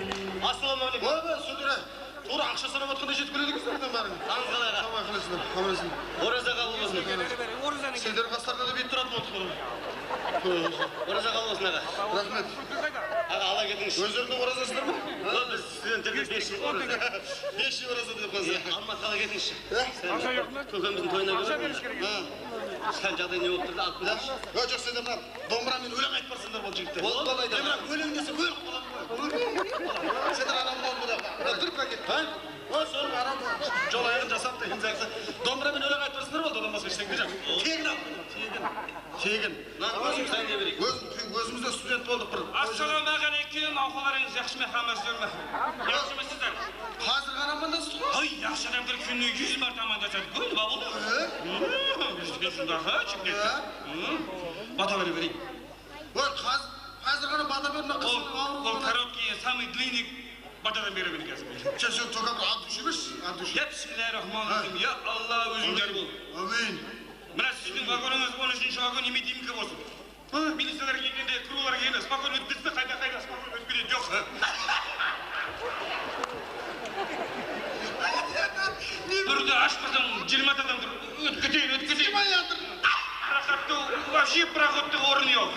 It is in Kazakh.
Ассалаумағалейкум. Ойбай, сендер тура ақша санап жатқанда жетіп келеді екенсіңдер бәрің. Қалыңыз қалай, аға? Аман қалайсыңдар, аман. Ораза қабыл болсын. Сендер қастарында да бүйтіп тұратын болдық. Ораза қабыл болсын, аға. Рахмет. Аға, ала кетіңізші. Өздерің де оразасыздар ма? Біз студенттерде 5 жыл ораза. 5 жыл ораза деп қалса. Алматыға ала кетіңізші. Көкеміздің тойына келіп. Сәл жағдай не болып тұр да, алып кетіңізші. Жоқ, сендер мына домбырамен өлең айтып барсаңдар болды, жігіттер. Болды, болды, айтамын. Мен мына өлең десе өліп қаламын ғой. Сендер анау мынау мына бір пакет, а? Ой, соның арам жол аяғын жасап деген сияқты. Домбырамен өлең айтып барсаңдар болды, одан басқа ештеңе жоқ. Тегін ал. Тегін. Тегін. Мынаны өзіміз дайындай берейік. Өзіміз де студент болдық бір. Ассалаумағалейкум, ахволларыңыз yaxshimi, hammasi zo'rmi? Yaxshimisizlar? Қазір ғана амандастық қой. Ay, yaxshi odamlar kunni 100 marta amandashadi. Bu nima bo'ldi? Shunaqa chiqib ketdi. Bata bera bering. Ой, қазір ғана бата бер, мына Ол, қыздың ол короткий, самый длинный батадан бере берейік қазір. Сен сен только бір от души берші, от души. Ya bismillahirrahmanirrahim. Ya Алла, өзің жар бол. Әмин. Мына сіздің вагоныңыз 13-ші вагон немедеймкі болсын. Милициялар келгенде, крулар келгенде спокойно өтіп кетсе, қайда қайда спокойно өтіп кетеді. Жоқ. Бірді ашпасаң 20 адам тұр. Өтіп кетейін, өтіп кетейін. Сыймай жатыр. Проходты, вообще проходты орын жоқ.